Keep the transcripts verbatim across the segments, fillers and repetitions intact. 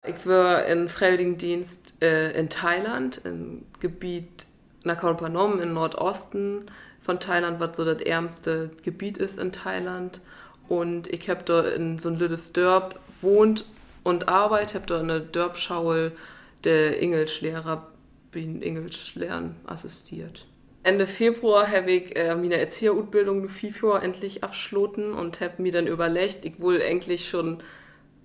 Ik wöör in Freewilligendeenst, äh, in Thailand, in Gebiet Nakhon Phanom in Noordosten von Thailand, wat so dat ärmste Gebiet is in Thailand. Un ik hebb dor in so'n lüttes Dörp wahnt un arbeidt, hebb dor in de Dörpschaul de Engelschlehrer bi'n Engelschlehren assisteert. Ende Februar hebb ik, äh, miene Erzieherutbildung nu fief Johr endlich afslaten un hebb mi denn överleggt, ik wull egentlich schon,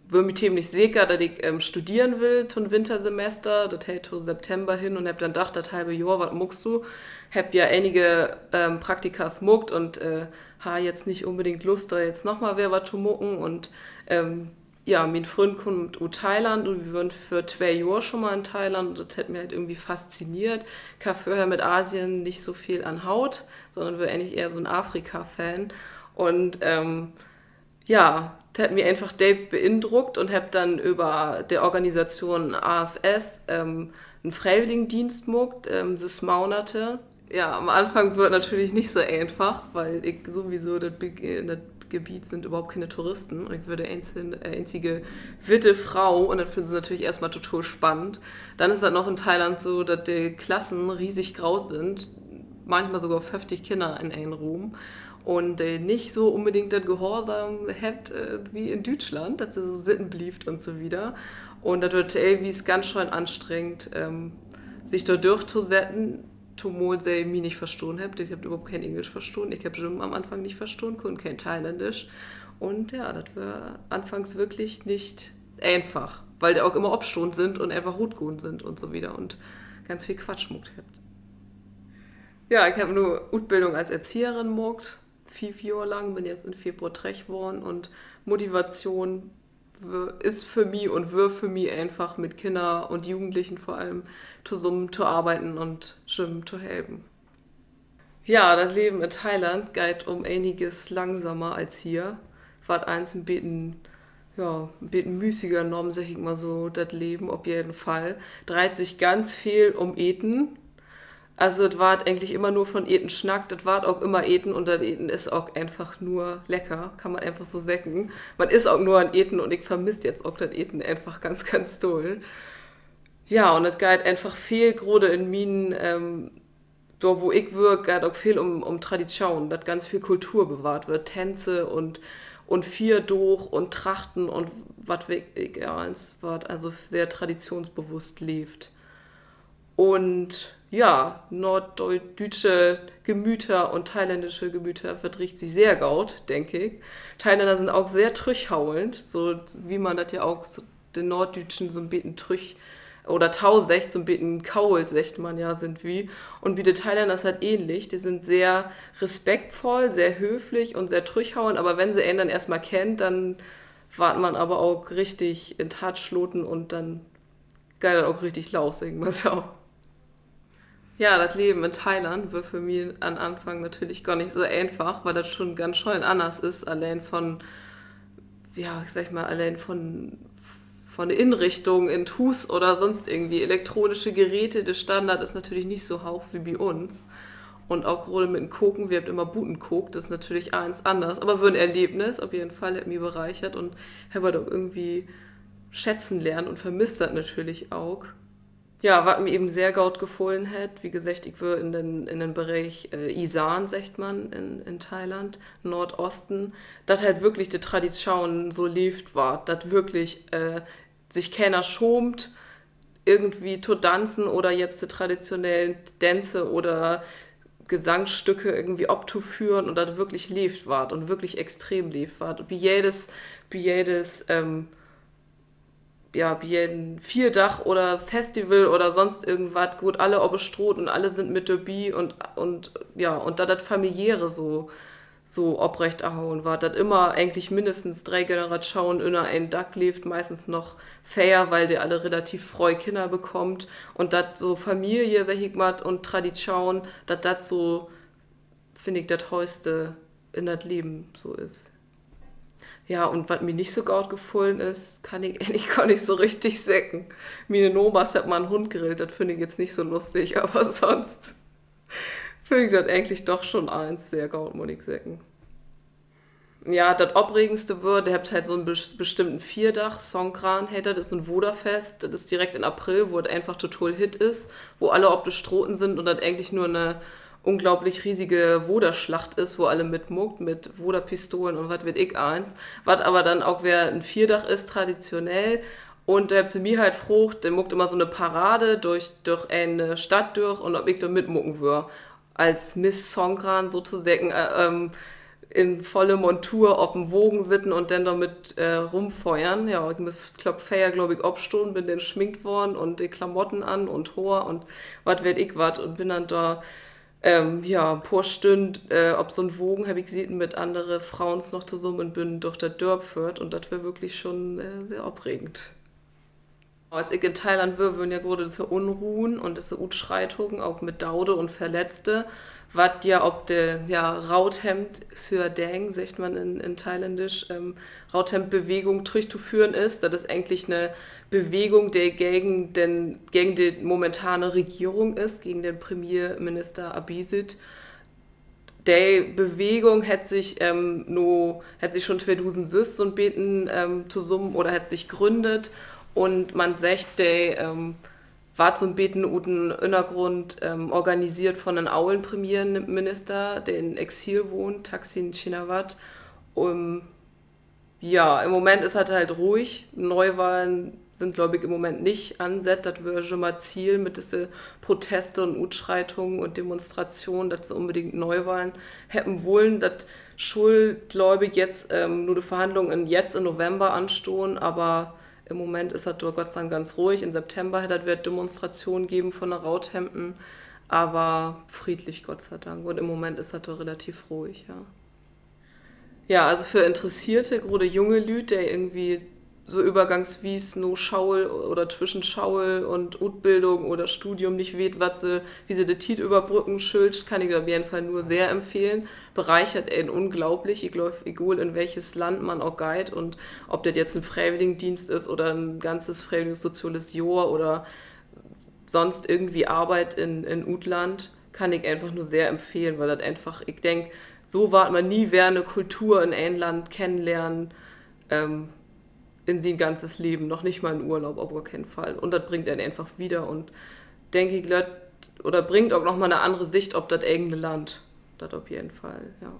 wöör mi temlich seker, dat ik, ähm, studeren will to'n Wintersemester, dat heet to September hin, un hebb denn dacht, dat halve Johr, wat maakst du? Hebb ja enige, ähm, Praktikas maakt un, äh, harr jetzt nich unbedingt Lust, dor jetzt noch mal weer wat to maken un, ähm, ja, mien Fründ kummt ut Thailand un wi wören för twee Johr schon mal in Thailand un dat hett mi halt irgendwie fasziniert. Ik harr vörher mit Asien nich so veel an Hoot, sonnern wöör egentlich ehr so'n Afrika-Fan. Un, ähm, ja, dat hett mi eenfach deep beindruckt un hebb denn över de Organisation A F S, ähm, en Freewilligendeenst maakt, ähm, söss Monate. Ja, an'n Anfang wöör dat natürlich nich so eenfach, weil ik sowieso dat Be-, in dat Gebiet sünd överhaupt kene Touristen un ik wöör de eenz-, äh, eenzige witte Fro un dat finnen se natürlich eerstmal total spannend. Denn is dat noch in Thailand so, dat de Klassen riesig groot sünd, manchmal sogor föfftig Kinner in een Ruum. Un de nich so unbedingt dat Gehorsam hebbt, äh, wie in Düütschland, dat se so sitten blievt un so wieder. Un dat weer teilwies ganz schöön anstrengend, ähm, sik dor dörtosetten, tomal se mi nich verstahn hebbt. Ik hebb överhaupt keen Engelsch verstahn. Ik hebb jüm an'n Anfang nich verstahn, kunn keen Thailändisch. Un ja, dat weer anfangs wirklich nich eenfach, weil de ok ümmer opstahn sünd un eenfach rutgahn sünd un so wieder un ganz veel Quatsch maakt hebbt. Ja, ik hebb nu Utbildung as Erzieherin maakt, fief Johr lang, bün jetzt in Februar trecht worrn un Motivation wör-, is för mi un wöör för mi eenfach, mit Kinner un Jugendlichen vör allem tosamen to arbeiden un jüm to helpen. Ja, dat Leven in Thailand geiht üm eniges langsamer as hier. Warrt allens en beten, ja, en beten müßiger nahmen, segg ik mal so, dat Leven op jeden Fall. Dreiht sik ganz veel üm Eten. Also, dat warrt egentlich immer nur von Eten snackt, dat warrt ok immer eten un dat Eten is ok eenfach nur lecker, kann man eenfach so seggen. Man is ok nur an Eten un ik vermiss jetzt ok dat Eten eenfach ganz, ganz doll. Ja, un dat geiht eenfach veel, grade in mien, ähm, dor wo ik würk, geiht ok veel üm, üm Tradition, dat ganz veel Kultur bewahrt warrt, Tänze un, un Fierdaag un Trachten un wat weet ik allens, warrt also sehr traditionsbewusst leevt. Un ja, noorddüütsche Gemüter un thailändische Gemüter verdriggt sik sehr goot, denk ik. Thailänner sünd ok sehr trüchhollend, so wie man dat ja ok so de Noorddüütschen so'n beten trüch- oder tau seggt, so'n beten koolt, seggt man ja, sünd wi. Un bi de Thailänner is dat ähnlich. De sünd sehr respektvoll, sehr höflich un sehr trüchhollend, aver wenn se een denn eerstmal kennt, denn warrt man aver ok richtig in't Hart slaten un denn geiht dat ok richtig los, segg ik mal so. Ja, dat Leven in Thailand weer för mi an'n Anfang natürlich gor nich so eenfach, wiel dat schon ganz schöön anners is, alleen von, ja, ik segg mal, alleen von, von de Inrichtung in't Huus oder sonst irgendwie elektronische Geräte. De Standard is natürlich nich so hooch wie bi uns. Un ok grade mit'n Koken, wi hebbt immer buten kookt, dat is natürlich allens anners, aver weer en Erlebnis, op jeden Fall, hett mi bereichert un heff dat ok irgendwie schätzen lehrt un vermiss dat natürlich ok. Ja, wat mi even sehr goot gefullen hett, wie geseggt, ik wöör in den, in den Bereich, äh, Isan, seggt man, in, in Thailand, Noordosten, dat halt wirklich de Tradition so leevt warrt, dat wirklich, äh, sik keener schaamt, irgendwie to danzen oder jetzt de traditionellen Dänze oder Gesangsstücke irgendwie optoföhren un dat wirklich leevt warrt un wirklich extrem leevt warrt. Bi jedes, bi jedes, ähm, ja, bi jeden Fierdag oder Festival oder sonst irgendwat, gaht alle op de Straat un alle sünd mit dorbi un, un, ja, un dat dat Familiäre so, so oprecht erholen warrt, dat immer egentlich minnestens dree Generatschonen ünner een Dack leevt, meistens noch veer, wiel de alle relativ fröh Kinner bekommt. Un dat so Familie, segg ik mal, un Tradition, dat dat so, finn ik, dat Hööchste in dat Leven so is. Ja, un wat mi nich so goot gefullen is, kann ik egentlich gor nich so richtig seggen. Miene Nomers hebbt mal en Hund grillt, dat finn ik jetzt nich so lustig, aver sonst finn ik dat egentlich doch schon allens sehr goot, mutt ik seggen. Ja, dat Opregendste weer, de hebbt halt so 'n bes-, bestimmten Fierdag, Songkran heet dat, is en Waterfest, dat is direkt in April, wo dat eenfach total hitt is, wo alle op de Straten sünd un dat egentlich nur 'ne unglaublich riesige Waterslacht is, wo alle mitmaakt, mit Waterpistolen un wat weet ik allens. Wat aver denn ok weer en Fierdag is, traditionell. Un do hebbt se mi halt fraagt, de maakt immer so 'ne Parade dörch, dörch en, äh, Stadt dörch un of ik dor mitmaken wöör. As Miss Songkran sotoseggen, äh, ähm, in volle Montur op en Wagen sitten un denn dormit, äh, rumföhren. Ja, ik müss Klock veer, glööv ik, opstahn, bün denn schminkt worrn un de Klamotten an un Hoor un wat weet ik wat un bün denn dor, ähm, ja, en poor Stünnen, äh, op so'n Wagen heff ik seten mit annere Froens noch tosamen un bün dörch dat Dörp föhrt un dat weer würklich schon, äh, sehr opregend. As ik in Thailand weer, weren ja graad düsse Unruhen un düsse Utschreitungen, ok mit Dode un Verletzte, wat ja op de, ja, Rauthemd-Syadeng, seggt man in, in Thailändisch, ähm, Rauthemd-Bewegung trüchtoföhren is. Dat is egentlich 'ne Bewegung, de gegen den, gegen de momentane Regierung is, gegen den Premierminister Abhisit. De Bewegung hett sik, ähm, nu, hett sik schon tweedusendsöss so'n beten, ähm, tosamen oder hett sik gründet. Un man seggt, de, ähm, warrt so'n beten ut den Ünnergrund, ähm, organiseert von den olen Premierminister, de in Exil wahnt, Thaksin Shinawatra. Ähm, ja, in'n Moment is dat halt ruhig. Neuwahlen sünd, glööv ik, in'n Moment nich ansett. Dat weer jümmer Ziel mit düsse Proteste un Utschreitungen un Demonstrationen, dat se unbedingt Neuwahlen hebben wullen. Dat schull, glööv ik, jetzt, ähm, nu de Verhandlungen jetzt in November anstahn, aver in'n Moment is dat dor Gott sei Dank ganz ruhig. In September hett dat wedder Demonstrationen geven von de Rauthemden, aver friedlich, Gott sei Dank. Un in'n Moment is dat dor relativ ruhig, ja. Ja, also för Interesseerte, graad junge Lüüd, de irgendwie so övergangswies na School oder twischen School un Utbildung oder Studium nich weet, wat se, wie se de Tiet överbrücken schüllt, kann ik dat op jeden Fall nur sehr empfehlen. Bereichert een unglaublich, egal, egal in welches Land man ok geiht un of dat jetzt en Freiwilligendienst is oder en ganzes freiwilliges soziales Johr oder sonst irgendwie Arbeit in, in Utland, kann ik eenfach nur sehr empfehlen, wiel dat eenfach, ik denk, so warrt man nie wedder 'ne Kultur in een Land kennenlehren, ähm, in sien ganzes Leven, noch nich mal in Urlaub, op gor keen Fall. Un dat bringt een eenfach wieder un, denk ik, lett, oder bringt ok noch mal 'ne annere Sicht op dat egene Land. Dat op jeden Fall, ja.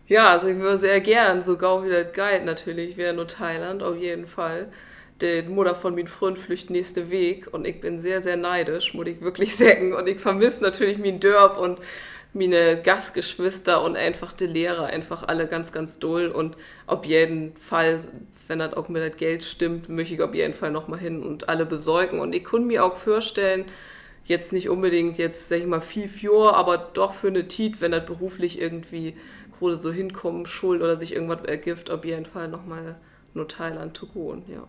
Ja, also ik wöör sehr geern, so gau wie dat geiht natürlich, wedder na Thailand, op jeden Fall. De Mudder von mien Fründ flüggt nächste Week un ik bün sehr, sehr neidisch, mutt ik würklich seggen. Un ik vermiss natürlich mien Dörp un miene Gastgeschwister un eenfach de Lehrer, eenfach alle ganz, ganz dull. Un op jeden Fall, wenn dat ok mit dat Geld stimmt, müch ik op jeden Fall noch mal hen un alle besöken. Un ik kunn mi ok vörstellen, jetzt nich unbedingt jetzt, segg ik mal, fief Johr, aver doch för 'ne Tiet, wenn dat beruflich irgendwie graad so henkamen schull oder sik irgendwat ergifft, op jeden Fall noch mal na Thailand to gahn, ja.